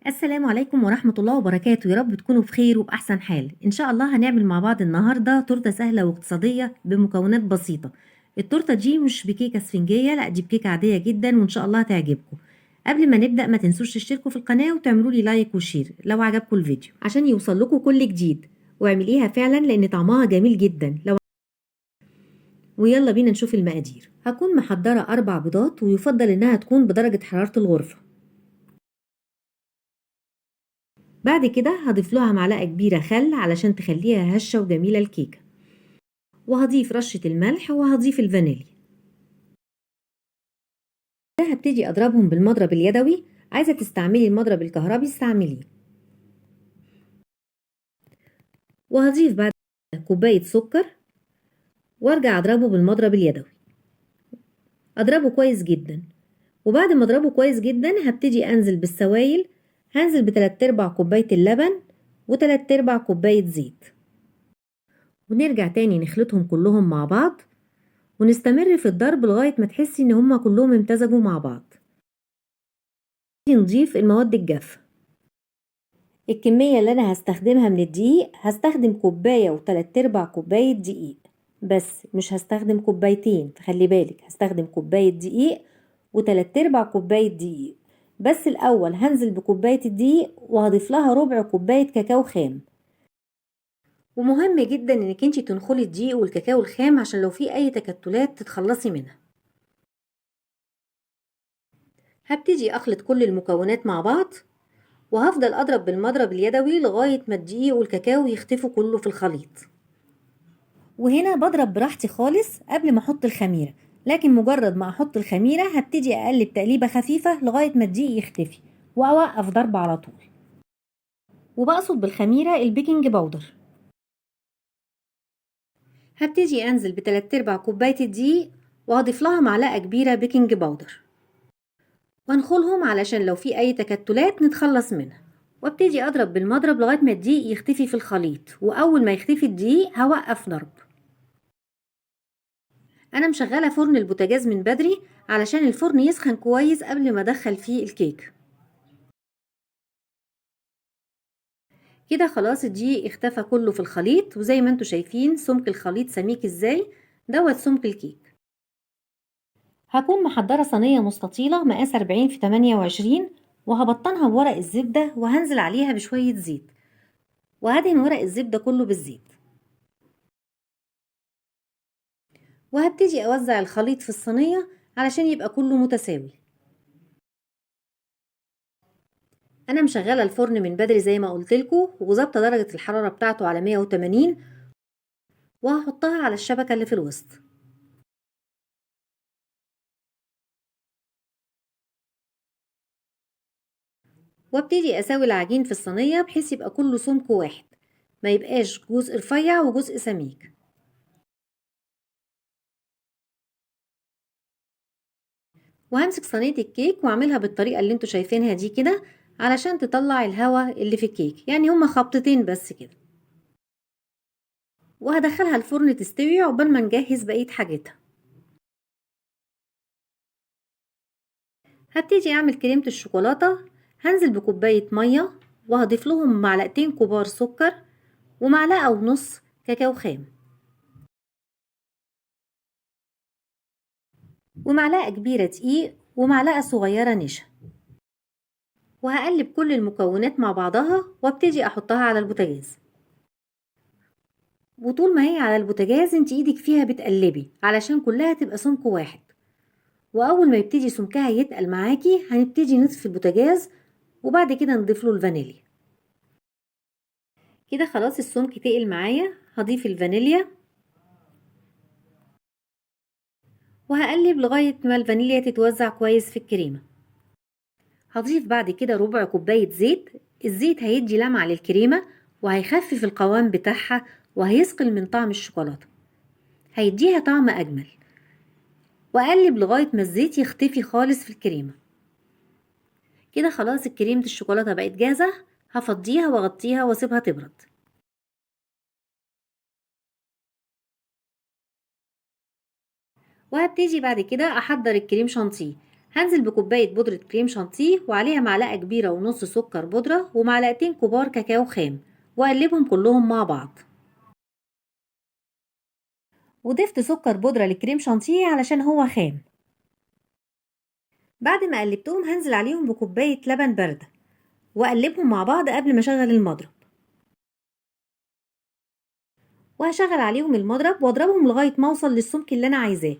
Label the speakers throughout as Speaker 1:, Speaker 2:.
Speaker 1: السلام عليكم ورحمة الله وبركاته. يا رب تكونوا بخير وبأحسن حال. إن شاء الله هنعمل مع بعض النهاردة تورتة سهلة واقتصادية بمكونات بسيطة. التورتة دي مش بكيكة اسفنجية، لا دي بكيكة عادية جدا وإن شاء الله هتعجبكم. قبل ما نبدأ ما تنسوش تشتركوا في القناة وتعملوا لي like و share لو عجبكم الفيديو عشان يوصل لكم كل جديد، واعمليها فعلا لأن طعمها جميل جدا. لو ويلا بينا نشوف المقادير. هكون محضرة 4 بيضات، ويفضل إنها تكون بدرجة حرارة الغرفة. بعد كده هضيف لها معلقة كبيرة خل علشان تخليها هشة وجميلة الكيكة، وهضيف رشة الملح، وهضيف الفانيليا. ده هبتدي أضربهم بالمضرب اليدوي. عايزة تستعملي المضرب الكهربي استعمليه. وهضيف بعد كوباية سكر، وارجع اضربه بالمضرب اليدوي. اضربه كويس جدا، وبعد ما اضربه كويس جدا هبتدي انزل بالسوائل. هنزل بتلات ارباع كوباية اللبن وتلات ارباع كوباية زيت، ونرجع تاني نخلطهم كلهم مع بعض، ونستمر في الضرب لغاية ما تحسي ان هما كلهم امتزجوا مع بعض. نضيف المواد الجافة. الكمية اللي انا هستخدمها من الدقيق، هستخدم كوباية وتلات ارباع كوباية دقيق بس، مش هستخدم كوبايتين، فخلي بالك هستخدم كوباية دقيق وتلات ارباع كوباية دقيق بس. الأول هنزل بكوباية الدقيق وهضيف لها ربع كوباية كاكاو خام. ومهم جدا انك انتي تنخلي الدقيق والكاكاو الخام عشان لو في اي تكتلات تتخلصي منها. هبتدي اخلط كل المكونات مع بعض، وهفضل اضرب بالمضرب اليدوي لغاية ما الدقيق والكاكاو يختفوا كله في الخليط. وهنا بضرب براحتي خالص قبل ما احط الخميرة، لكن مجرد ما احط الخميرة هبتدي اقلب تقليبة خفيفة لغاية ما الدقيق يختفي، واوقف ضرب على طول. وبقصد بالخميرة ال baking powder. هبتدي انزل بتلات ارباع كوباية الدقيق، وهضيف لها معلقة كبيرة baking powder، وانخلهم علشان لو في اي تكتلات نتخلص منها. وابتدي اضرب بالمضرب لغاية ما الدقيق يختفي في الخليط، واول ما يختفي الدقيق هوقف ضرب. انا مشغلة فرن البوتاجاز من بدري علشان الفرن يسخن كويس قبل ما ادخل فيه الكيك. كده خلاص الدقيق اختفى كله في الخليط، وزي ما انتوا شايفين سمك الخليط سميك ازاي، دوت سمك الكيك. هكون محضرة صينية مستطيلة مقاس 40 في 28، وهبطنها بورق الزبدة، وهنزل عليها بشوية زيت، وهدهن ورق الزبدة كله بالزيت. وهبتدي أوزع الخليط في الصينية علشان يبقى كله متساوي. أنا مشغلة الفرن من بدري زي ما قلتلكوا، وظابطة درجة الحرارة بتاعته على 180، وهحطها على الشبكة اللي في الوسط. وابتدي أساوي العجين في الصينية بحيث يبقى كله سمك واحد، ما يبقاش جزء رفيع وجزء سميك. وهمسك صينية الكيك واعملها بالطريقة اللي انتوا شايفينها دي كده علشان تطلع الهواء اللي في الكيك، يعني هما خبطتين بس كده. وهدخلها الفرن تستوي عقبال ما نجهز بقية حاجتها. هبتدي اعمل كريمة الشوكولاتة. هنزل بكوباية مية، وهضيف لهم معلقتين كبار سكر ومعلقة ونص كاكاو خام، ومعلقة كبيرة دقيق، ومعلقة صغيرة نشا. وهقلب كل المكونات مع بعضها وابتدي احطها على البوتاجاز. وطول ما هي على البوتاجاز انت ايدك فيها بتقلبي علشان كلها تبقى سمك واحد. واول ما يبتدي سمكها يتقل معاكي هنبتدي نطفي البوتاجاز، وبعد كده نضيف له الفانيليا. كده خلاص السمك تقل معايا، هضيف الفانيليا وهقلب لغاية ما الفانيليا تتوزع كويس في الكريمة. هضيف بعد كده ربع كوباية زيت. الزيت هيدي لمعة للكريمة وهيخفف القوام بتاعها وهيثقل من طعم الشوكولاتة، هيديها طعم أجمل. وأقلب لغاية ما الزيت يختفي خالص في الكريمة. كده خلاص الكريمة الشوكولاتة بقت جاهزة. هفضيها واغطيها واسيبها تبرد. وهبتدي بعد كده احضر الكريم شانتيه. هنزل بكوباية بودرة كريم شانتيه وعليها معلقة كبيرة ونص سكر بودرة ومعلقتين كبار كاكاو خام، واقلبهم كلهم مع بعض. وضفت سكر بودرة للكريم شانتيه علشان هو خام. بعد ما قلبتهم هنزل عليهم بكوباية لبن باردة واقلبهم مع بعض قبل ما اشغل المضرب. وهشغل عليهم المضرب واضربهم لغاية ما اوصل للسمك اللي انا عايزاه.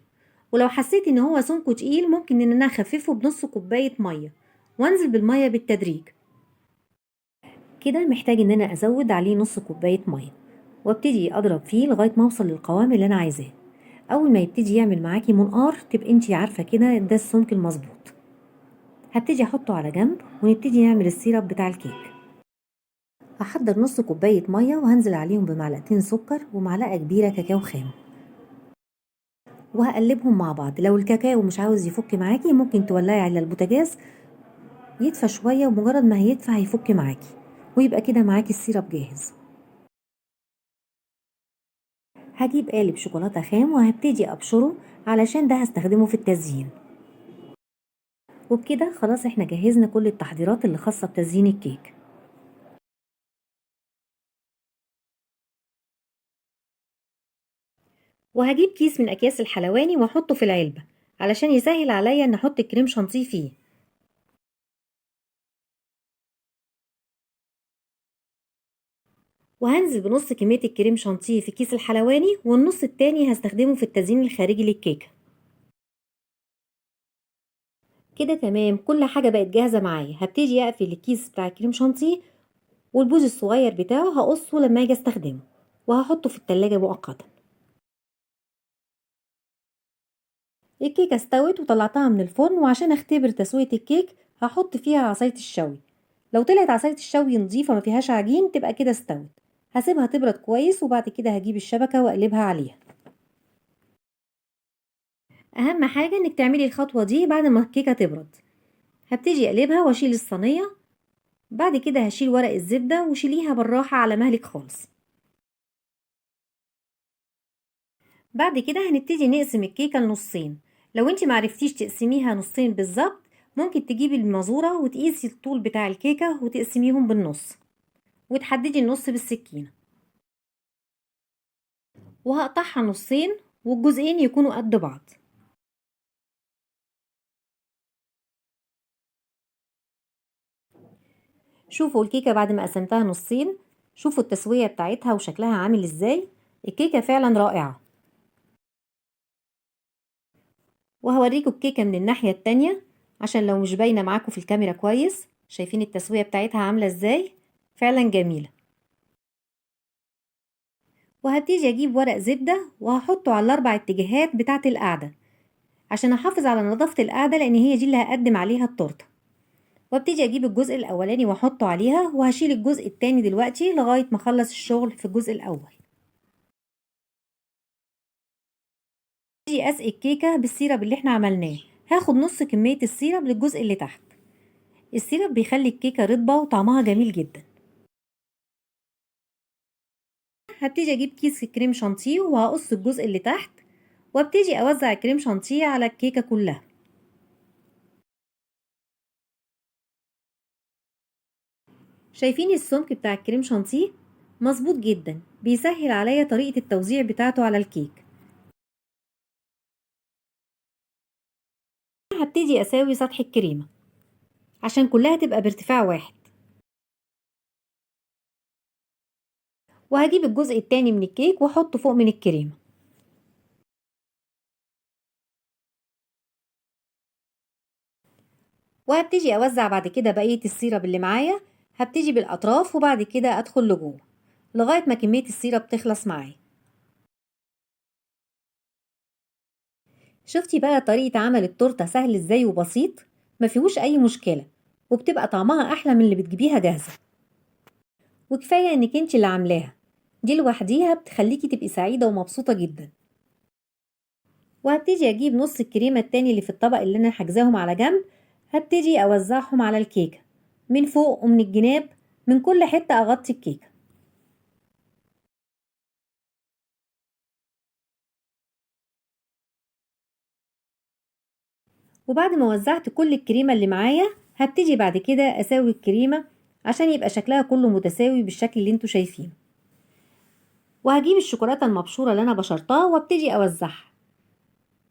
Speaker 1: ولو حسيت ان هو سمكه تقيل ممكن ان انا اخففه بنص كوباية مية وانزل بالمية بالتدريج. كده محتاج ان انا ازود عليه نص كوباية مية وابتدي اضرب فيه لغاية ما اوصل للقوام اللي انا عايزاه. اول ما يبتدي يعمل معاكي منقار تبقي انتي عارفة كده ده السمك المظبوط. هبتدي احطه على جنب ونبتدي نعمل ال syrup بتاع الكيك. هحضر نص كوباية مية وهنزل عليهم بمعلقتين سكر ومعلقة كبيرة كاكاو خام وهقلبهم مع بعض. لو الكاكاو مش عاوز يفك معاكي ممكن تولعي على البوتاجاز يدفى شوية، ومجرد ما هيدفى هيفك معاكي ويبقى كده معاكي ال syrup جاهز. هجيب قالب شوكولاتة خام وهبتدي ابشره علشان ده هستخدمه في التزيين. وبكده خلاص احنا جهزنا كل التحضيرات اللي خاصة بتزيين الكيك. وهجيب كيس من اكياس الحلواني واحطه في العلبة علشان يسهل عليا ان احط الكريم شانتيه فيه. وهنزل بنص كمية الكريم شانتيه في كيس الحلواني، والنص التاني هستخدمه في التزيين الخارجي للكيكة. كده تمام، كل حاجة بقت جاهزة معايا. هبتدي اقفل الكيس بتاع الكريم شانتيه والبوز الصغير بتاعه هقصه لما اجي استخدمه وهحطه في التلاجة مؤقتا. الكيكة استوت وطلعتها من الفرن، وعشان اختبر تسوية الكيك هحط فيها عصاية الشوي. لو طلعت عصاية الشوي نظيفة ما فيهاش عجين تبقى كده استوت. هسيبها تبرد كويس وبعد كده هجيب الشبكة واقلبها عليها. اهم حاجة انك تعملي الخطوة دي بعد ما الكيكة تبرد. هبتدي اقلبها واشيل الصينية، بعد كده هشيل ورق الزبدة وشيليها بالراحة على مهلك خالص. بعد كده هنبتدي نقسم الكيكة لنصين. لو انتي معرفتيش تقسميها نصين بالظبط ممكن تجيبي المازورة وتقيسي الطول بتاع الكيكة وتقسميهم بالنص وتحددي النص بالسكينة. وهقطعها نصين والجزئين يكونوا قد بعض. شوفوا الكيكة بعد ما قسمتها نصين، شوفوا التسوية بتاعتها وشكلها عامل ازاي. الكيكة فعلا رائعة. وهوريكم الكيكة من الناحية التانية عشان لو مش باينة معاكم في الكاميرا كويس. شايفين التسوية بتاعتها عاملة ازاي؟ فعلا جميلة. وهبتدي اجيب ورق زبدة وهحطه على الاربع اتجاهات بتاعة القعدة عشان احافظ على نظافة القعدة، لان هي دي اللي هقدم عليها التورتة. وابتدي اجيب الجزء الاولاني واحطه عليها، وهشيل الجزء التاني دلوقتي لغاية ما اخلص الشغل في الجزء الاول. ابتدي اسقي الكيكة بال syrup اللي احنا عملناه. هاخد نص كمية ال syrup للجزء اللي تحت. ال syrup بيخلي الكيكة رطبة وطعمها جميل جدا. هبتدي اجيب كيس كريم شانتيه وهقص الجزء اللي تحت، وابتدي اوزع الكريم شانتيه على الكيكة كلها. شايفين السمك بتاع الكريم شانتيه مظبوط جدا، بيسهل عليا طريقة التوزيع بتاعته على الكيك. هبتدي اساوي سطح الكريمة عشان كلها تبقى بارتفاع واحد. وهجيب الجزء التاني من الكيك واحطه فوق من الكريمة. وهبتدي اوزع بعد كده بقية ال syrup اللي معايا. هبتدي بالاطراف وبعد كده ادخل لجوه لغاية ما كمية ال syrup تخلص معايا. شفتي بقى طريقة عمل التورتة سهل ازاي وبسيط، ما فيهوش اي مشكلة، وبتبقى طعمها احلى من اللي بتجيبيها جاهزة. وكفاية انك انت اللي عاملاها، دي لوحديها بتخليكي تبقي سعيدة ومبسوطة جدا. وهبتدي اجيب نص الكريمة التاني اللي في الطبق اللي انا حاجزاهم على جنب، هبتدي اوزعهم على الكيكة من فوق ومن الجناب، من كل حتة اغطي الكيكة. وبعد ما وزعت كل الكريمة اللي معايا هبتدي بعد كده اساوي الكريمة عشان يبقى شكلها كله متساوي بالشكل اللي انتوا شايفينه. وهجيب الشوكولاتة المبشورة اللي انا بشرتها وابتدي اوزعها.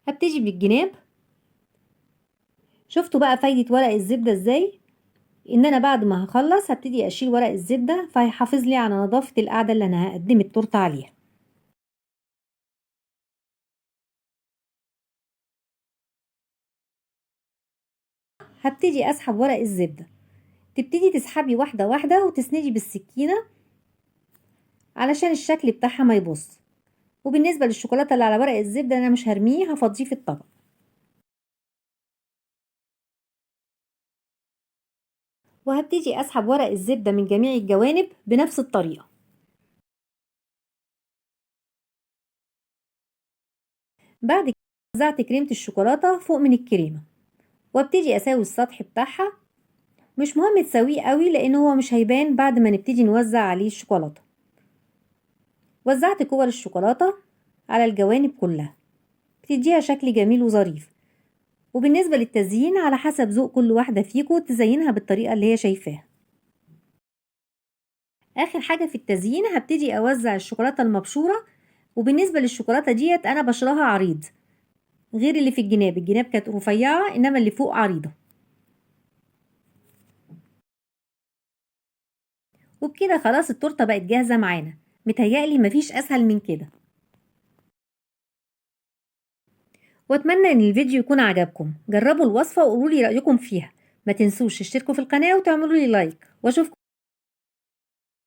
Speaker 1: هبتدي بالجناب. شفتوا بقى فايدة ورق الزبدة ازاي؟ ان انا بعد ما هخلص هبتدي اشيل ورق الزبدة، فهيحافظ لي على نظافة القعدة اللي انا هقدم التورتة عليها. هبتدي اسحب ورق الزبدة. تبتدي تسحبي واحدة واحدة وتسندي بالسكينة علشان الشكل بتاعها ما يبوظ. وبالنسبة للشوكولاتة اللي على ورق الزبدة انا مش هرميه، هفضيه في الطبق. وهبتدي اسحب ورق الزبدة من جميع الجوانب بنفس الطريقة. بعد كده وزعت كريمة الشوكولاتة فوق من الكريمة، وابتدي اساوي السطح بتاعها. مش مهم تساويه قوي لان هو مش هيبان بعد ما نبتدي نوزع عليه الشوكولاتة. وزعت كور الشوكولاتة على الجوانب كلها، بتديها شكل جميل وظريف. وبالنسبة للتزيين على حسب ذوق كل واحدة فيكو تزينها بالطريقة اللي هي شايفاها. آخر حاجة في التزيين هبتدي أوزع الشوكولاتة المبشورة. وبالنسبة للشوكولاتة ديت أنا بشرها عريض، غير اللي في الجناب، الجناب كانت رفيعة إنما اللي فوق عريضة. وبكده خلاص التورتة بقت جاهزة معانا. متهيألي مفيش أسهل من كده. واتمنى ان الفيديو يكون عجبكم. جربوا الوصفة وقولوا لي رأيكم فيها. ما تنسوش تشتركوا في القناة وتعملوا لي لايك، واشوفكم